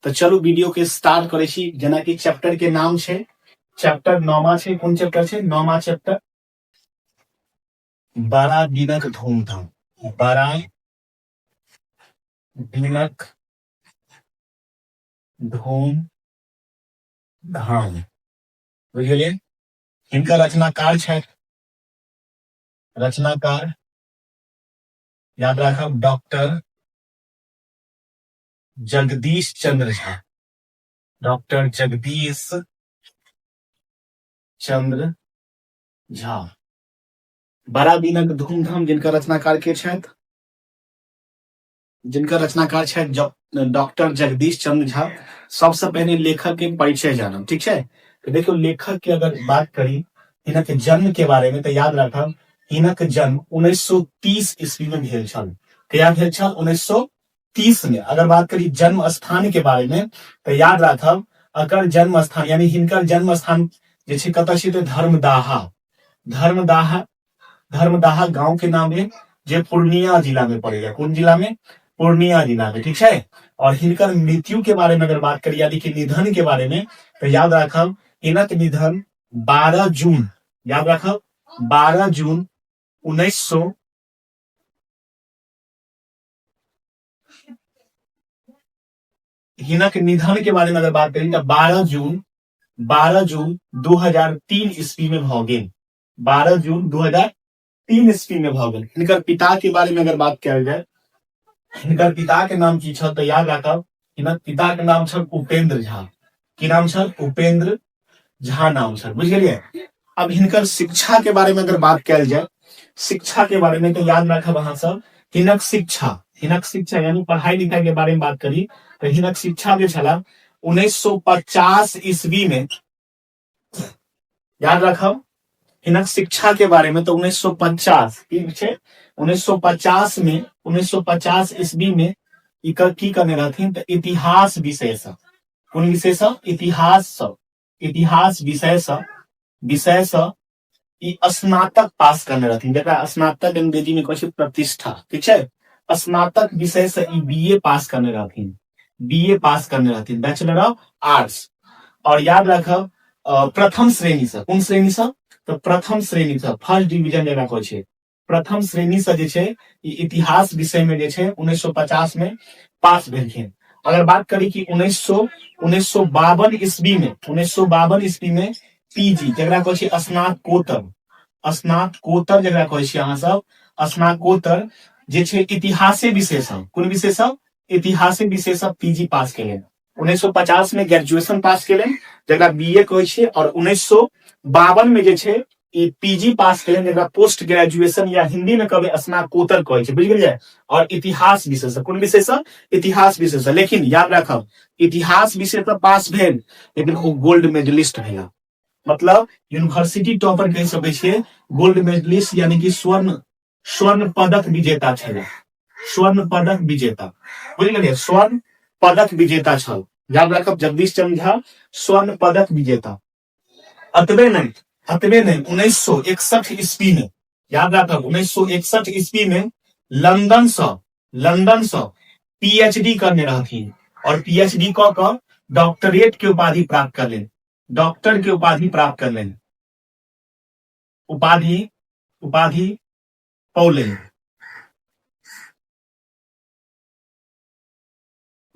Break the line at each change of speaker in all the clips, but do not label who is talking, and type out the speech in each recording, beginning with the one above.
तऽ चलू वीडियो के स्टार्ट करै छी। जेनाकि चैप्टर के नाम छै, चैप्टर नौमा छै। कोन चैप्टर छै? नौमा चैप्टर, बड़ा दिनक धूमधाम। बड़ा दिनक धूम धाम, बुझि गेलियै? हिनकर रचनाकार छथि, रचनाकार याद राखब डॉक्टर जगदीश चंद्र झा, डॉक्टर जगदीश चंद्र झा। बड़ा दिनक धूमधाम जिनकर रचनाकार के छथि, जिनकर रचनाकार छथि डॉक्टर जगदीश चंद्र झा। सबसे पहिने लेखक के परिचय जानब, ठीक छै? तो देखियौ, लेखक के अगर बात करी हिनक जन्म के बारे में, तो याद राखब हिनक जन्म 1930 ईस्वी में भेल छल। कहिया भेल छल? 1930 में। अगर बात करी जन्म स्थान के बारे में, तो याद राखब अकर जन्म स्थान यानी हिनकर जन्म स्थान जे छै कतऽ छै? तऽ धर्मदाहा, धर्मदाहा, धर्मदाहा गांव के नाम है जे पूर्णिया जिला में पड़ेगा। कोन जिला में? पूर्णिया जिला में, ठीक है? और हिनकर मृत्यु के बारे में अगर बात करी, यानी कि निधन के बारे में, तो याद राखब हिनक निधन 12 जून, याद राखब 12 जून 1900, हिनक निधन के बारे में अगर बात करी तो 12 जून, 12 जून 2003 ईस्वी में भ गेल। 12 जून 2003 ईस्वी में भऽ गेल। हिनकर पिता के बारे में अगर बात कयल जाय, हिनकर पिता के नाम की छल? तऽ याद राखब हिनक पिता के नाम छल उपेंद्र झा। की नाम छल? उपेंद्र झा नाम छल, बुझि गेलियै? अब हिनकर शिक्षा के बारे में अगर बात कयल जाय, शिक्षा के बारे में, तो याद राखब अहाँ सब हिनक शिक्षा, हिनक शिक्षा यानी पढ़ाई लिखाई के बारे में बात करी तो हिनक शिक्षा जे छला 1950 ईस्वी में, याद रखब हिनक शिक्षा के बारे में तो 1950 की छै, 1950 में, 1950 ईस्वी में ई की करने रहथिन? तऽ इतिहास विषय सँ। कोन विषय सँ? इतिहास सँ। इतिहास विषय सँ, विषय सँ ई स्नातक पास करने रहथिन, जकरा स्नातक अंग्रेजी में कहै छै प्रतिष्ठा, ठीक छै? स्नातक विषय से ई बी ए पास करने रहथिन, बी ए पास करने रहथिन, बैचलर ऑफ आर्ट्स। और याद राखब प्रथम श्रेणी से। कोन श्रेणी से? तऽ प्रथम श्रेणी से, फर्स्ट डिवीजन जकरा कहै छै, प्रथम श्रेणी से जे छै ई इतिहास विषय में जे छै 1950 में पास भेलखिन। अगर बात करी कि 1952 ईस्वी में, 1952 ईस्वी में पीजी जकरा कहै छै स्नातकोत्तर, स्नातकोत्तर जकरा कहै छी अहाँ सब, स्नातकोत्तर जे छै इतिहासे विषय सँ। कोन विषय सँ? इतिहासे विषय सँ पीजी पास केलनि। 1950 में ग्रेजुएशन पास केलनि, जकरा बी ए कहै छै, और 1952 में जे छै ई पीजी पास केलनि, जकरा पोस्ट ग्रेजुएशन या हिंदी में कहबै स्नातकोत्तर कहै छै, बुझि गेलियै? और इतिहास विषय सँ। कोन विषय सँ? इतिहास विषय सँ। लेकिन याद राखब इतिहास विषय सँ पास भेल, लेकिन ओ गोल्ड मेडलिस्ट भेला, मतलब यूनिवर्सिटी टॉपर कहि सकै छियै, गोल्ड मेडलिस्ट यानी कि स्वर्ण, स्वर्ण पदक विजेता छल, स्वर्ण पदक विजेता, बुझि गेलियै? स्वर्ण पदक विजेता छल। याद राखब जगदीश चंद्र झा स्वर्ण पदक विजेता। अतबे नहीं, अतबे नहीं, 1961 ईस्वी में, याद राखब 1961 ईस्वी में लंदन से, लंदन से पीएचडी करने रहथिन और पीएचडी कऽ कऽ डॉक्टरेट के उपाधि प्राप्त कर लेन, डॉक्टर के उपाधि प्राप्त कर लेन, उपाधि, उपाधि पौलनि,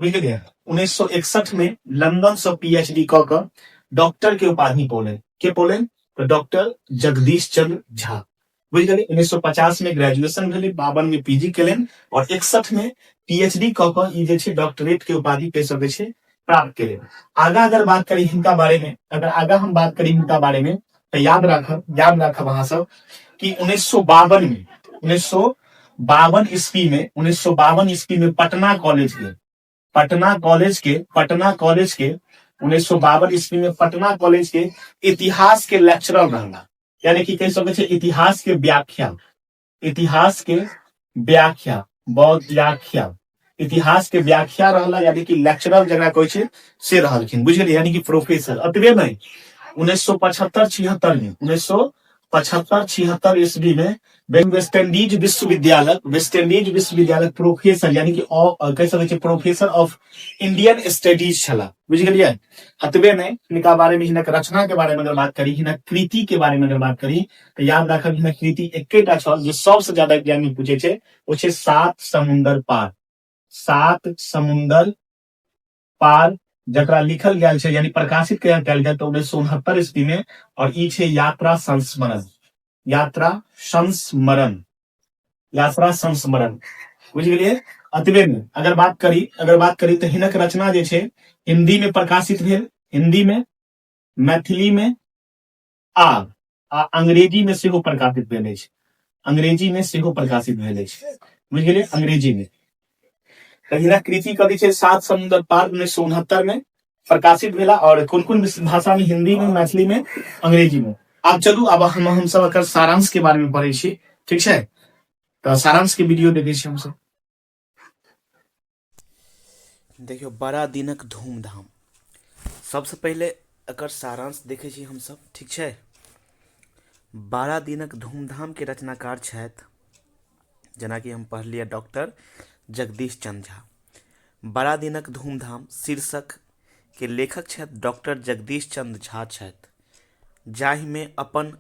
बुझि गेलियै? 1961 में लंदन से पीएचडी कऽ कऽ डॉक्टर के उपाधि पौलनि। के पौलनि? तऽ डॉक्टर जगदीश चंद्र झा, बुझि गेलियै? 1950 में ग्रेजुएशन भेलै, 52 में पीजी केलनि और 61 में पीएचडी कऽ कऽ ई जे छै डॉक्टरेट के उपाधि कहि सकै छै प्राप्त केलनि। आगा अगर बात करी हिनका बारे में, अगर आगा हम बात करी हिनका बारे में, तऽ याद राखब, याद राखब अहाँ सब कि 1952 में, 1952 ईस्वी में, 1952 ईस्वी में पटना कॉलेज के, पटना कॉलेज के, पटना कॉलेज के 1952 ईस्वी में पटना कॉलेज के इतिहास के लेक्चरर रहला, यानी कि कहि सकै छै इतिहास के व्याख्या, इतिहास के व्याख्या, बौद्ध व्याख्या, इतिहास के व्याख्या रहला, यानी कि लेक्चरर जकरा कहै छै से रहलखिन, बुझलियै? यानी कि प्रोफेसर। एतबे नहि, 1975 76 में, 75 76 ईस्वी में वेस्ट इंडीज विश्वविद्यालय, वेस्ट इंडीज विश्वविद्यालय प्रोफेसर, यानी कि कहि सकै छी प्रोफेसर ऑफ इंडियन स्टडीज छला। बुझि गेलियै? एतबे नहि, हिनका बारे में, हिनक रचना के बारे में अगर बात करी, हिनक कृति के बारे में अगर बात करी, तऽ याद राखब हिनक कृति एकेटा छल जे सबसे ज्यादा एग्जाम में पूछे छै, ओ छै सात समुंदर पार। सात समुंदर पार जकरा लिखल गेल छै, यानी प्रकाशित कयल गेल तऽ 1969 ईस्वी में, और ई छै यात्रा संस्मरण। यात्रा संस्मरण, यात्रा संस्मरण, बुझि गेलियै? एतबे में अगर बात करी तऽ हिनक रचना जे छै हिंदी में प्रकाशित भेल, हिंदी में, मैथिली में आ आ अंग्रेजी में सेहो प्रकाशित भेल अछि। अंग्रेजी में सेहो प्रकाशित भेल अछि। बुझि गेलियै? अंग्रेजी में। तऽ हिनक कृति कथी छै? सात समुद्र पार, 1969 में प्रकाशित भेला और कोन कोन भाषा में? हिंदी में, मैथिली में, अंग्रेजी में। आब चलू, आब हम सब एकर सारांश के बारे में पढ़ै छी। ठीक छै? तऽ सारांश के वीडियो देखै छी हमसब।
देखियौ, बड़ा दिनक धूमधाम। सबसँ पहिले एकर सारांश देखै छी हमसब, ठीक छै? 12 दिनक धूमधामके रचनाकार छथि, जेनाकि हम पढ़लियै, डॉक्टर जगदीश चंद्र झा। बड़ा दिनक धूमधाम शीर्षकके लेखक छथि डॉक्टर जगदीश चंद्र झा छथि, जाहिमे अपन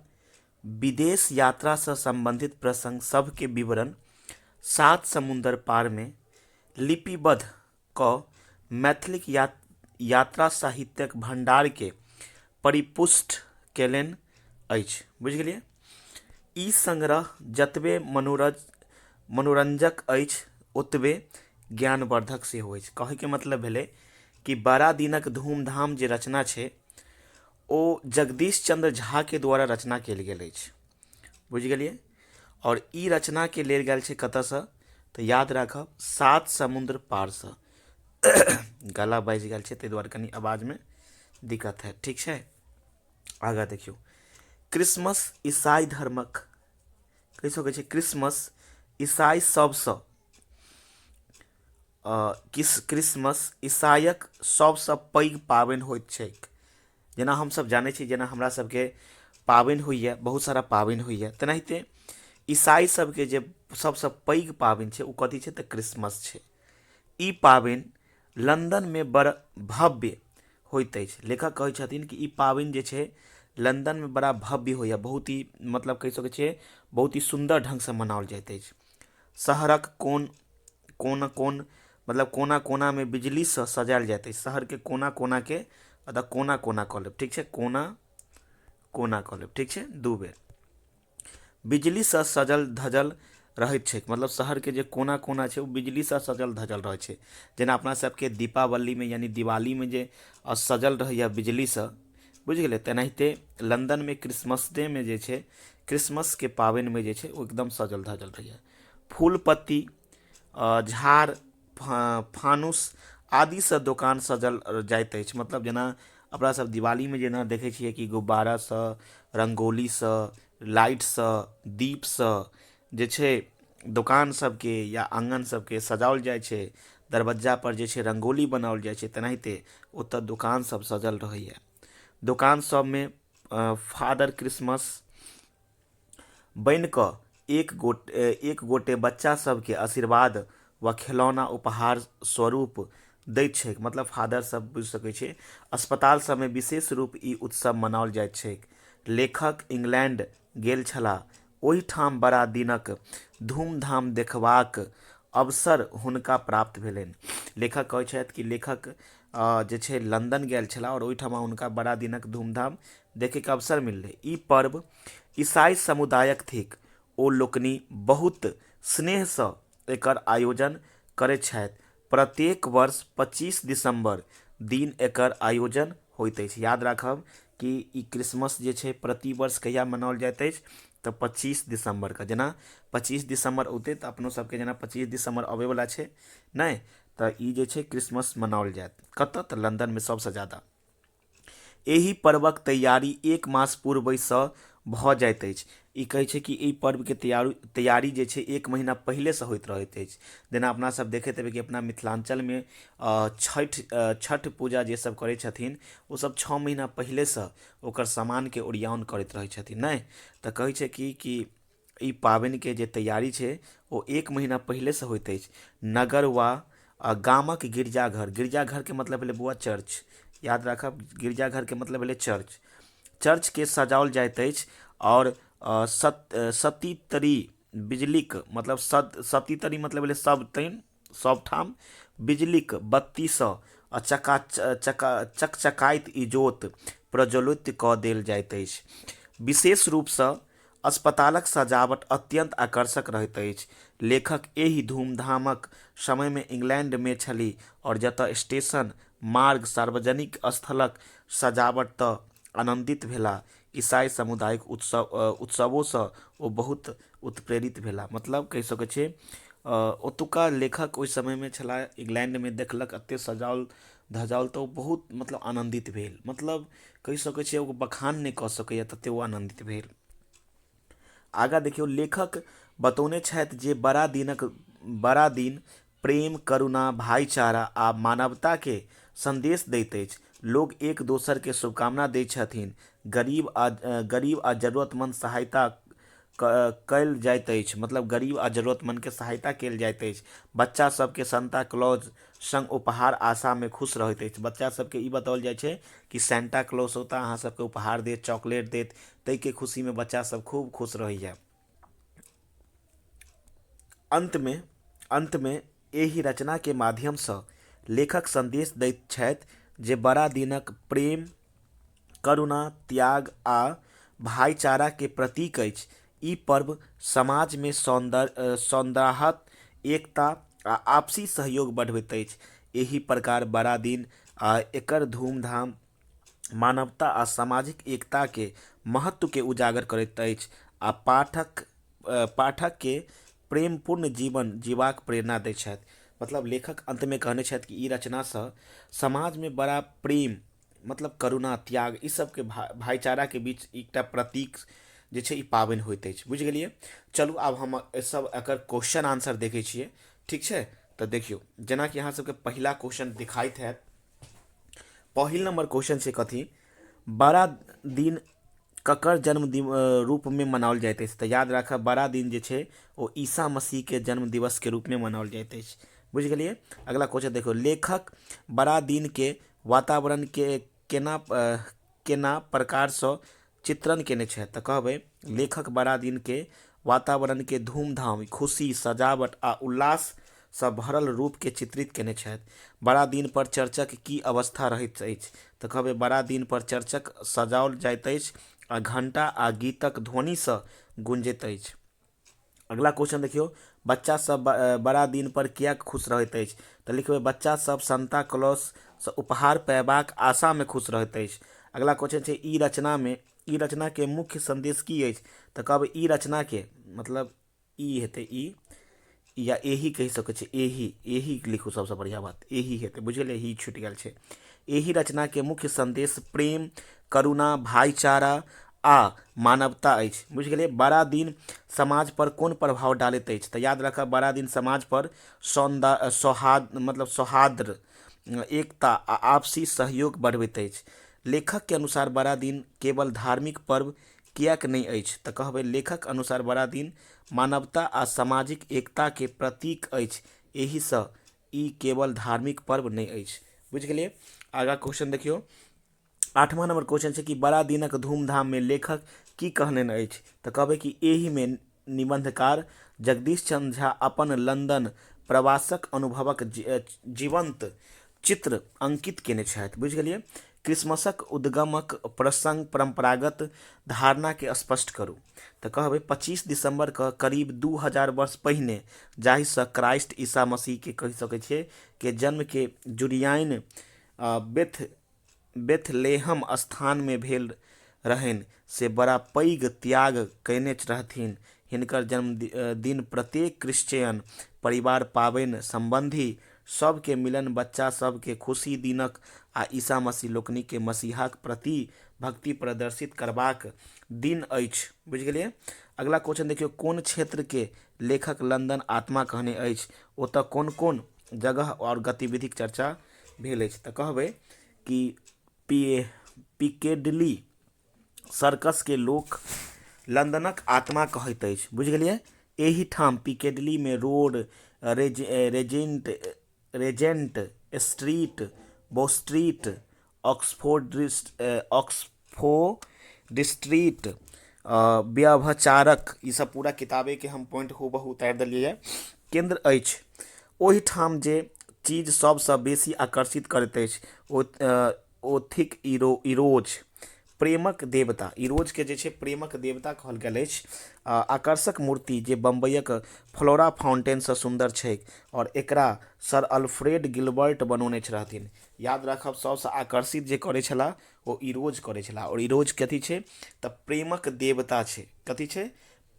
विदेश यात्रासँ सम्बन्धित प्रसङ्ग सभके विवरण सात समुन्दर पारमे लिपिबद्ध कऽ मैथिलीक यात्रा साहित्यक भण्डारकेँ परिपुष्ट कयलनि अछि। बुझि गेलियै? ई संग्रह जतबे मनोरञ्जक अछि, ओतबे ज्ञानवर्धक सेहो अछि। कहैके मतलब भेलै कि बड़ा दिनक धूमधाम जे रचना छै, ओ जगदीश चन्द्र झाके द्वारा रचना कयल गेल अछि। बुझि गेलियै? आओर ई रचनाके लेल गेल छै कतऽसँ? तऽ याद राखब, सात समुद्र पारसँ। गला बाझि गेल छै, ताहि दुआरे कनि आवाजमे दिक्कत हैत। ठीक छै? आगाँ देखियौ। क्रिसमस ईसाई धर्मक कहि सकै छै, क्रिसमस ईसाई सबसँ किस क्रिसमस ईसाईक सबसँ पैघ पाबनि होइत छैक। जेना हमसब जानै छी, जेना हमरा सबके पाबनि होइए, बहुत सारा पाबनि होइए, तेनाहिते ईसाई सबके जे सबसँ पैघ पाबनि छै, ओ कथी छै? तऽ क्रिसमस छै। ई पाबनि लन्दनमे बड़ भव्य होइत अछि। लेखक कहै छथिन कि ई पाबनि जे छै लन्दनमे बड़ा भव्य होइए, बहुत ही मतलब कहि सकै छियै बहुत ही सुन्दर ढङ्गसँ मनाओल जाइत अछि। शहरक कोन कोन कोन, मतलब कोना कोनामे बिजलीसँ सजायल जाइत अछि। शहरके कोना कोनाके अतऽ कोना कोना कऽ लेब, ठीक छै? कोना कोना कऽ लेब, ठीक छै? दू बेर बिजलीसँ सजल धजल रहैत छैक। मतलब शहरके जे कोना कोना छै, ओ बिजलीसँ सजल धजल रहै छै। जेना अपना सबके दीपावलीमे यानि दिवालीमे जे सजल रहैए बिजलीसँ, बुझि गेलियै? तेनाहिते लन्दनमे क्रिसमस डेमे जे छै, क्रिसमसके पाबनिमे जे छै, ओ एकदम सजल धजल रहैए। फूल पत्ती, झाड़ फानुस आदिसँ दोकान सजल जाइत अछि। मतलब जेना अपना सब दिवालीमे जेना देखै छियै कि गुब्बारासँ, रङ्गोलीसँ, लाइटसँ, दीपसँ जे छै दोकान सबके या आङ्गन सबके सजाओल जाइ छै, दरबज्जापर जे छै रङ्गोली बनाओल जाइ छै, तेनाहिते ओतऽ दोकान सब सजल रहैए। दोकान सबमे फादर क्रिसमस बनि कऽ एक गोटे बच्चा सबके आशीर्वाद वा खेलौना उपहार स्वरूप दैत छैक। मतलब फादर सब बुझि सकै छियै। अस्पताल सबमे विशेष रूप ई उत्सव मनाओल जाइत छैक। लेखक इंग्लैंड गेल छलाह। ओहिठाम बड़ा दिनक धूमधाम देखबाक अवसर हुनका प्राप्त भेलनि। लेखक कहै छथि कि लेखक जे छै लन्दन गेल छलाह आओर ओहिठाम हुनका बड़ा दिनक धूमधाम देखैके अवसर मिललै। ई पर्व ईसाई समुदायक थिक। ओ लोकनि बहुत स्नेहसँ एकर आयोजन करैत छथि। प्रत्येक वर्ष 25 दिसम्बर दिन एकर आयोजन होइत अछि। याद राखब कि ई क्रिसमस जे छै प्रतिवर्ष कहिया मनाओल जाइत अछि? तऽ 25 दिसम्बरके। जेना 25 दिसम्बर औतै तऽ अपनो सबके, जेना 25 दिसम्बर अबैवला छै नहि, तऽ ई जे छै क्रिसमस मनाओल जायत कतऽ? तऽ लन्दनमे सबसँ ज्यादा। एहि पर्वक तैयारी एक मास पूर्वसँ भऽ जाइत अछि। ई कहै छै कि ई पर्वके तैयारी जे छै एक महीना पहिलेसँ होइत रहैत अछि। जेना अपना सब देखैत हेबै कि अपना मिथिलाञ्चलमे छठि पूजा जे सब करै छथिन ओ सब 6 महीना पहिलेसँ ओकर सामानके ओरियान करैत रहै छथिन, नहि तऽ कहै छै कि ई पाबनिके जे तैयारी छै ओ एक महीना पहिलेसँ होइत अछि। नगर वा गामक गिरजाघर, गिरजाघरके मतलब भेलै बौआ चर्च, याद राखब गिरजाघरके मतलब भेलै चर्च। चर्चके सजाओल जाइत अछि आओर सतीतरी बिजलीक मतलब सतीतरी मतलब भेलै सब तैन सब ठाम बिजलीक बत्तीसँ चका चका चकचकाइत इजोत प्रज्वलित कऽ देल जाइत अछि। विशेष रूपसँ अस्पतालक सजावट अत्यन्त आकर्षक रहैत अछि। लेखक एहि धूमधामक समयमे इंग्लैंडमे छलीह आओर जतऽ स्टेशन, मार्ग, सार्वजनिक स्थलक सजावट तऽ आनन्दित भेलाह, ईसाई समुदायक उत्सवोसँ ओ बहुत उत्प्रेरित भेलाह। मतलब कहि सकै छियै ओतुका लेखक ओहि समयमे छलाह इंग्लैंडमे, देखलक एते सजाओल धजाओल तऽ ओ बहुत मतलब आनन्दित भेल, मतलब कहि सकै छियै ओ बखान नहि कऽ सकैए तते ओ आनन्दित भेल। आगाँ देखियौ, लेखक बतौने छथि जे बड़ा दिन प्रेम, करुणा, भाईचारा आ मानवताके संदेश दैत अछि। लोग एक दोसरके शुभकामना दैत छथिन, गरीब आ जरूरतमंद सहायता कयल जाइत अछि, मतलब गरीब आ जरूरतमंदके सहायता कयल जाइत अछि। बच्चा सबके सांता क्लॉज संग उपहार आशामे खुश रहैत अछि। बच्चा सबके ई बताओल जाइ छै कि सांता क्लॉज औता, अहाँ सबके उपहार देत, चॉकलेट देत, ताहिके खुशीमे बच्चा सब खूब खुश रहैए। अन्तमे एहि रचनाके माध्यमसँ लेखक सन्देश दैत छथि जे बड़ा दिनक प्रेम, करुणा, त्याग आ भाईचाराके प्रतीक अछि। ई पर्व समाजमे सौन्दर्यात्मक एकता आ आपसी सहयोग बढ़बैत अछि। एहि प्रकार बड़ा दिन आ एकर धूमधाम मानवता आ सामाजिक एकताके महत्वके उजागर करैत अछि आ पाठकके प्रेमपूर्ण जीवन जीबाक प्रेरणा दैत छथि। मतलब लेखक अन्तमे कहने छथि कि ई रचनासँ समाजमे बड़ा प्रेम, मतलब करुणा, त्याग, ई सबके भाईचाराके बीच एकटा प्रतीक जे छै ई पाबनि होइत अछि। बुझि गेलियै? चलू आब हम सब एकर क्वेश्चन आंसर देखै छियै, ठीक छै? तऽ देखियौ, जेनाकि अहाँ सबके पहिला क्वेश्चन दिखाइत हैत। पहिल नंबर क्वेश्चन छै कथी, बड़ा दिन ककर जन्मदिन रूपमे मनाओल जाइत अछि? तऽ याद राखब बड़ा दिन जे छै ओ ईसा मसीहके जन्म दिवसके रूपमे मनाओल जाइत अछि। बुझि गेलियै? अगला क्वेश्चन देखियौ, लेखक बड़ा दिनके वातावरणके केना केना प्रकारसँ चित्रण केने छथि? तऽ कहबै लेखक बड़ा दिनके वातावरणके धूमधाम, खुशी, सजावट आ उल्लाससँ भरल रूपके चित्रित केने छथि। बड़ा दिन पर चर्चक की अवस्था रहैत अछि? तऽ कहबै बड़ा दिन पर चर्चक सजाओल जाइत अछि आ घंटा आ गीतक ध्वनिसँ गूंजैत अछि। अगला क्वेश्चन देखियौ, बच्चा सब बड़ा दिन पर किएक खुश रहैत अछि? तऽ लिखबै बच्चा सब सांता क्लॉससँ उपहार पयबाक आशामे खुश रहैत अछि। अगला क्वेश्चन छै, ई रचनाके मुख्य संदेश की अछि? तऽ कहबै ई रचनाके मतलब ई हेतै ई या एही कहि सकै छियै, एही, एही लिखू, सबसँ बढ़िआँ बात एही हेतै। बुझि गेलियै? ही छुटि गेल छै। एही रचनाके मुख्य संदेश प्रेम, करुणा, भाईचारा आ मानवता अछि। बुझि गेलियै? बड़ा दिन समाज पर कोन प्रभाव डालैत अछि? तऽ याद राखब बड़ा दिन समाज पर मतलब सौहार्द, एकता आ आपसी सहयोग बढ़बैत अछि। लेखक के अनुसार बड़ा दिन केवल धार्मिक पर्व किएक नहि अछि? तऽ कहबै लेखक अनुसार बड़ा दिन मानवता आ सामाजिक एकता के प्रतीक अछि, एहिसँ ई केवल धार्मिक पर्व नहि अछि। बुझि गेलियै? आगाँ क्वेश्चन देखियौ, 8वां नंबर क्वेश्चन छै कि बड़ा दिनक धूमधाममे लेखक की कहलनि अछि? तऽ कहबै कि एहिमे निबंधकार जगदीश चंद्र झा अपन लंदन प्रवासक अनुभवक जीवंत चित्र अंकित केने छथि। बुझि गेलियै? क्रिसमसक उद्गमक प्रसंग परंपरागत धारणाके स्पष्ट करू। तऽ कहबै 25 दिसंबर के करीब 2000 वर्ष पहिने, जाहिसँ क्राइस्ट ईसा मसीहके कहि सकै छियै के जन्मके जुड़ियाइन बेथलेहम स्थानमे भेल रहनि, से बड़ा पैघ त्याग कयने रहथिन। हिनकर जन्मदिन प्रत्येक क्रिश्चियन परिवार पाबनि सम्बन्धी सभके मिलन, बच्चा सभके खुशी दिनक आ ईसा मसीह लोकनिके मसीहाक प्रति भक्ति प्रदर्शित करबाक दिन अछि। बुझि गेलियै? अगला क्वेश्चन देखियौ, कोन क्षेत्रके लेखक लंदन आत्मा कहने अछि? ओतऽ कोन कोन जगह आओर गतिविधिक चर्चा भेल अछि? तऽ कहबै कि पिकेडली सर्कसके लोक लन्दनक आत्मा कहैत अछि। बुझि गेलियै? एहिठाम पिकेडलीमे road, Regent Street, Bow Street, Oxford Street, व्यभचारक, ई सब पूरा किताबेके हम पॉइंट हूबहू उतारि देलियै केन्द्र अछि। ओहिठाम जे चीज सबसँ बेसी आकर्षित करैत अछि ओ थिक इरोज, प्रेमक देवता। इरोजके जे छै प्रेमक देवता कहल गेल अछि। आकर्षक मूर्ति जे बम्बइक फ्लोरा फाउंटेनसँ सुन्दर छैक आओर एकरा सर अल्फ्रेड गिलबर्ट बनौने रहथिन। याद राखब, सबसँ आकर्षित जे करै छलाह ओ इरोज करै छलाह। आओर इरोज कथी छै? तऽ प्रेमक देवता छै। कथी छै?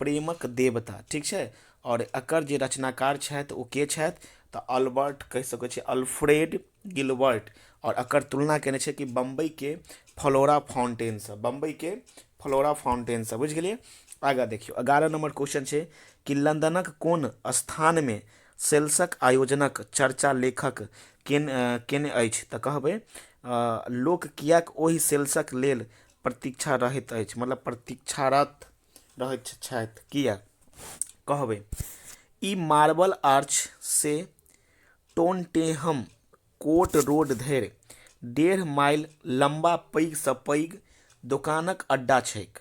प्रेमक देवता। ठीक छै। आओर एकर जे रचनाकार छथि ओ के छथि? तऽ अल्बर्ट कहि सकै छियै, अल्फ्रेड गिलबर्ट। आओर एकर तुलना केने छै कि बम्बईके फ्लोरा फाउंटेनसँ, बम्बईके फ्लोरा फाउंटेनसँ। बुझि गेलियै? आगाँ देखियौ, 11 नंबर क्वेश्चन छै कि लंदनक कोन स्थानमे सेल्सक आयोजनक चर्चा लेखक केने अछि? तऽ कहबै, लोक किएक ओहि सेल्सक लेल प्रतीक्षा रहैत अछि, मतलब प्रतीक्षारत रहैत छथि, किएक? कहबै, ई मार्बल आर्च से टोंटेनहम कोर्ट रोड धरि 1.5 माइल लम्बा पैघसँ पैघ दोकानक अड्डा छैक।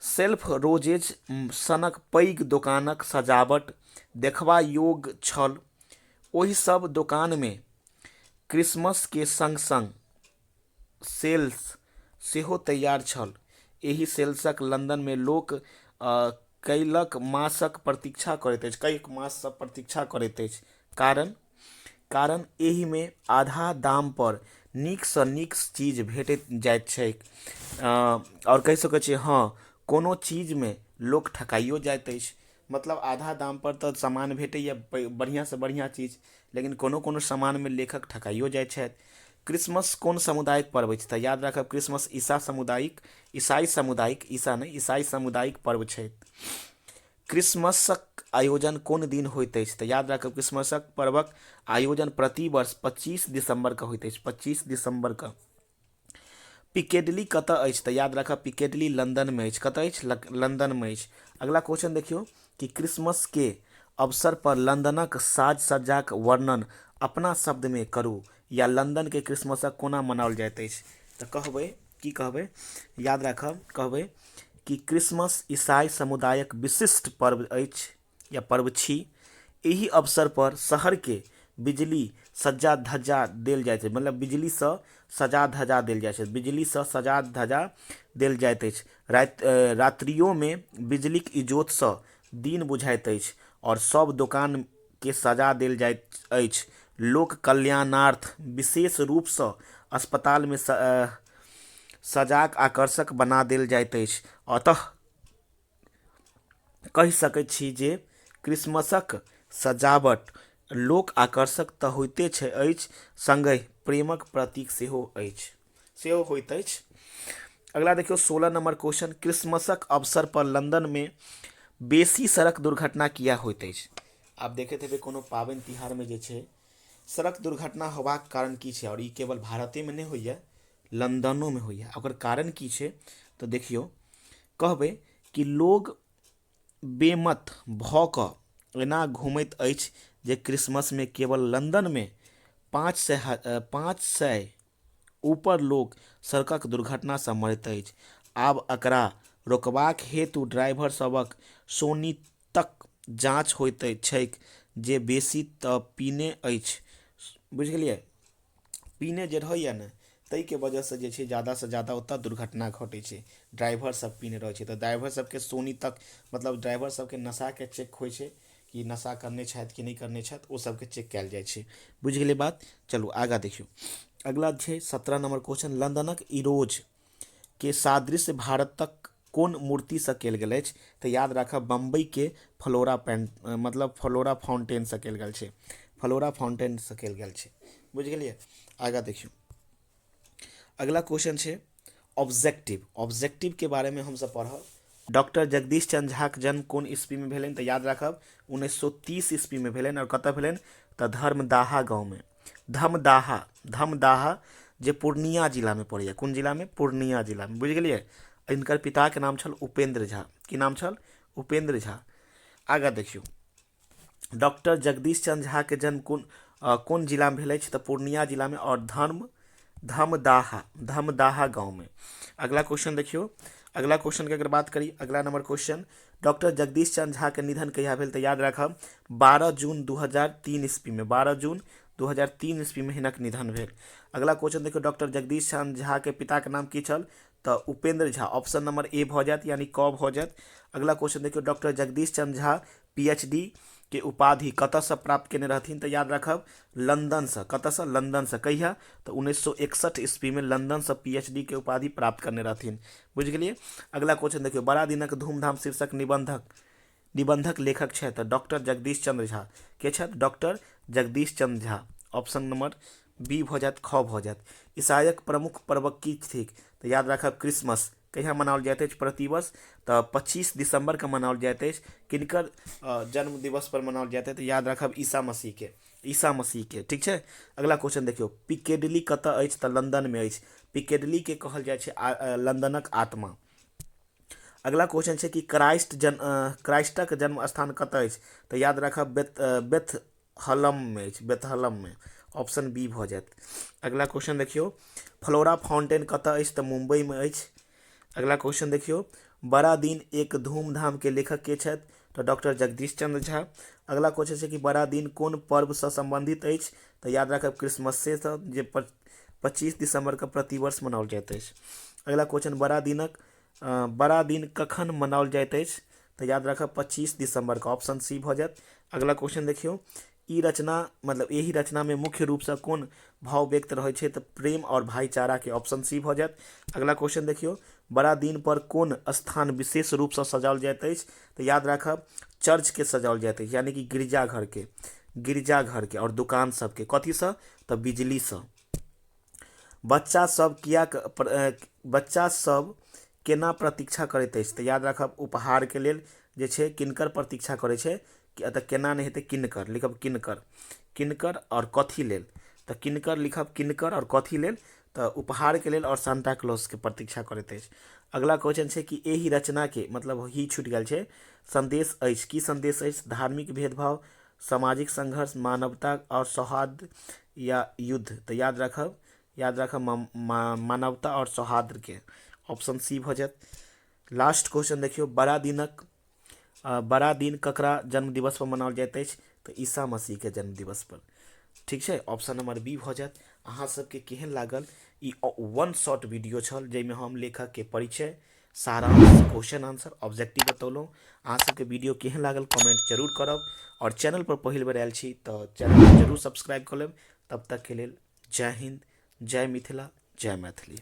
सेल्फ रोजेज सनक पैघ दोकानक सजावट देखबा योग्य छल। ओहि सब दोकानमे क्रिसमसके सङ्ग-सङ्ग सेल्स सेहो तैयार छल। एहि सेल्सक लंदनमे लोक कएक मासक प्रतीक्षा करैत अछि, कएक माससँ प्रतीक्षा करैत अछि, कारण एहिमे आधा दाम पर नीकसँ नीक चीज भेटैत जाइत छैक। आओर कहि सकैत छी, हँ, कोनो चीजमे लोक ठकाइयो जाइत अछि। मतलब आधा दाम पर तऽ सामान भेटैए बढ़िआँसँ बढ़िआँ चीज, लेकिन कोनो कोनो सामानमे लेखक ठकाइयो जाइत छथि। क्रिसमस कोन समुदायक पर्व अछि? तऽ याद राखब, क्रिसमस ईसा समुदायिक, ईसाई समुदायिक, ईसा नहि, ईसाई समुदायिक पर्व छै। क्रिसमसक आयोजन कोन दिन होइत अछि? तऽ याद राखब, क्रिसमसक पर्वक आयोजन प्रतिवर्ष 25 दिसंबर के होइत अछि, 25 दिसंबर के। पिकेडली कतऽ अछि? तऽ याद राखब, पिकेडली लंदनमे अछि। कतऽ अछि? लंदनमे अछि। अगला क्वेश्चन देखियौ कि क्रिसमस के अवसर पर लंदनक साज सज्जाक वर्णन अपना शब्दमे करू या लंदनके क्रिसमसक कोना मनाओल जाइत अछि? तऽ कहबै, की कहबै? याद राखब, कहबै कि क्रिसमस ईसाई समुदायक विशिष्ट पर्व अछि या पर्व छी। एहि अवसर पर शहरके बिजली सज्जा धज्जा देल जाइत छै, मतलब बिजलीसँ सजा धजा देल जाइ छै, बिजलीसँ सजा धजा देल जाइत अछि। रात्रियोमे बिजलीक इजोतसँ दिन बुझाइत अछि आओर सब दोकानके सजा देल जाइत अछि। लोक कल्याणार्थ विशेष रूपसँ अस्पतालमे सजाक आकर्षक बना देल जाइत अछि। अतः कहि सकैत छी जे क्रिसमसक सजावट लोक आकर्षक तऽ होइते छै अछि, सङ्गहि प्रेमक प्रतीक सेहो अछि, सेहो होइत अछि। अगला देखियौ, 16 नंबर क्वेश्चन, क्रिसमसक अवसर पर लंदनमे बेसी सड़क दुर्घटना किया होइत अछि? आब देखैत हेबै कोनो पाबनि तिहारमे जे छै सड़क दुर्घटना होबाक कारण की छै, आओर ई केवल भारतेमे नहि होइए, लंदनोमे होइए, ओकर कारण की छै? तऽ देखियौ, कहबै कि लोग बेमत भऽ कऽ एना घुमैत अछि जे क्रिसमसमे केवल लंदनमे 500 ऊपर लोक सड़कक दुर्घटनासँ मरैत अछि। आब एकरा रोकबाक हेतु ड्राइवर सभक शोणितक जाँच होइत छैक जे बेसी तऽ पीने अछि। बुझि गेलियै? पीने जे रहैए ने ताहिके वजहसँ जे छै ज्यादासँ ज्यादा ओतय दुर्घटना घटै छै। ड्राइवरसभ पीने रहै छै तऽ ड्राइवर सभके शोणितक, मतलब ड्राइवर सभके नशाके चेक होइ छै कि नशा करने छथि कि नहि करने छथि, ओ सभके चेक कयल जाइ छै। बुझि गेलियै बात? चलू आगाँ देखियौ। अगला छै 17 नंबर क्वेश्चन, लंदनक इरोज के सादृश्य भारतक कोन मूर्तिसँ कयल गेल अछि? तऽ याद राखब, बम्बईके फ्लोरा पेंट, मतलब फ्लोरा फाउंटेनसँ कयल गेल छै। फ्लोरा फाउंटेनसँ कयल गेल छै। बुझि गेलियै? आगाँ देखियौ, अगला क्वेश्चन छै ऑब्जेक्टिव। ऑब्जेक्टिव के बारेमे हमसभ पढ़ब। डॉक्टर जगदीश चंद्र झाक जन्म कोन ईस्वीमे भेलनि? तऽ याद राखब 1930 ईस्वीमे भेलनि। आओर कतऽ भेलनि? तऽ धर्मदाहा गाँवमे, धमदाहा, धमदाहा जे पूर्णिया जिलामे पड़ैए। कोन जिलामे? पूर्णिया जिलामे। बुझि गेलियै? हिनकर पिताके नाम छल उपेंद्र झा। की नाम छल? उपेंद्र झा। आगाँ देखियौ, डॉक्टर जगदीश चंद्र झा के जन्म कोन कोन जिलामे भेल अछि? तऽ पूर्णिया जिलामे आओर धमदाहा, धमदाहा गाँवमे। अगला क्वेश्चन देखियौ, अगला क्वेश्चन के अगर बात करी, अगला number question, doctor Jagdish Chandra Jha के निधन कहिया भेल? तऽ याद राखब 12 जून 2003 ईस्वी में, 12 जून 2003 ईस्वी में हिनक निधन भेल। अगला क्वेश्चन देखियौ, डॉक्टर जगदीश चंद्र झा के पिता के नाम की छल? तऽ Upendra Jha, option number A भऽ जायत, यानी क भऽ जायत। अगला क्वेश्चन देखियौ, डॉक्टर जगदीश चंद्र झा पीएचडी के उपाधि कतऽसँ प्राप्त केने रहथिन? तऽ याद राखब लंदनसँ। कतऽसँ? लंदनसँ। कहिया? तऽ 1961 ईस्वीमे लंदनसँ पीएचडी के उपाधि प्राप्त करने रहथिन। बुझि गेलियै? अगला क्वेश्चन देखियौ, बड़ा दिनक धूमधाम शीर्षक निबंधक लेखक छथि? तऽ डॉक्टर जगदीश चंद्र झा। के छथि? Doctor Jagdish Chandra Jha. Option number B भऽ जायत, ख भऽ जायत। ईसाईक प्रमुख पर्वक की थिक? तऽ याद राखब क्रिसमस। कहिया मनाओल जाइत अछि प्रतिवर्ष? तऽ 25 दिसंबर के मनाओल जाइत अछि। किनकर जन्म दिवस पर मनाओल जाइत अछि? तऽ याद राखब ईसा मसीह के, ईसा मसीह के। ठीक छै? अगला क्वेश्चन देखियौ, पिकेडली कतऽ अछि? तऽ लंदन मे अछि। पिकेडली के कहल जाइ छै लंदनक आत्मा। अगला क्वेश्चन छै कि क्राइस्टक जन्म स्थान कतऽ अछि? तऽ याद राखब बेथहलम मे अछि, बेथहलम मे। ऑप्शन बी भऽ जायत। अगला क्वेश्चन देखियौ, फ्लोरा फाउंटेन कतऽ अछि? तऽ मुंबई मे अछि। अगला क्वेश्चन देखियौ, बड़ा दिन एक धूमधाम के लेखक के छथि? तऽ डॉक्टर जगदीश चंद्र झा। अगला क्वेश्चन छै कि बड़ा दिन कोन पर्वसँ संबंधित अछि? तऽ याद राखब क्रिसमसेसँ, जे 25 दिसंबर के प्रतिवर्ष मनाओल जाइत अछि। अगला क्वेश्चन, बड़ा दिन कखन मनाओल जाइत अछि? तऽ याद राखब 25 दिसंबर के, ऑप्शन सी भऽ जायत। अगला क्वेश्चन देखियौ, ई रचना मतलब एहि रचना में मुख्य रूप से कोन भाव व्यक्त रहै छै? तऽ प्रेम और भाईचारा के, ऑप्शन सी भऽ जायत। अगला क्वेश्चन देखियौ, बड़ा दिन पर कोन स्थान विशेष रूप से सजाओल जाइत अछि? तऽ याद राखब चर्च के सजाओल जाइत अछि, यानी कि गिरजाघर के, गिरजाघर के और दुकान सबके। कथीसँ? तऽ बिजलीसँ। बच्चा सब कियाक बच्चा सब केना प्रतीक्षा करैत अछि? तऽ याद राखब उपहारके लेल जे छै किनकर प्रतीक्षा करै छै, एतऽ केना नहि हेतै, किनकर लिखब, किनकर, किनकर आओर कथी लेल? तऽ किनकर लिखब, किनकर आओर कथी लेल? तऽ उपहारके लेल आओर सांता क्लॉजके प्रतीक्षा करैत अछि। अगला क्वेश्चन छै कि एहि रचनाके मतलब ही छूटि गेल छै संदेश अछि। की संदेश अछि? धार्मिक भेदभाव, सामाजिक संघर्ष, मानवता आओर सौहार्द या युद्ध? तऽ याद राखब, याद राखब मानवता आओर सौहार्दके, ऑप्शन सी भऽ जायत। लास्ट क्वेश्चन देखियौ, बड़ा दिन ककरा जन्म दिवस पर मनाओल जाइत अछि? तऽ ईसा मसीहके जन्म दिवस पर। ठीक छै? ऑप्शन नंबर बी भऽ जायत। अहाँ सबके केहन लागल? ई वन शॉट वीडियो छल जाहिमे हम लेखकके परिचय, सारांश, क्वेश्चन आंसर, ऑब्जेक्टिव बतौलहुँ। अहाँ सबके वीडियो केहन लागल कमेंट जरूर करब और चैनल पर पहिल बेर आयल छी तऽ चैनल जरूर सब्सक्राइब कऽ लेब। तब तक के लेल जय हिंद, जय मिथिला, जय मैथिली।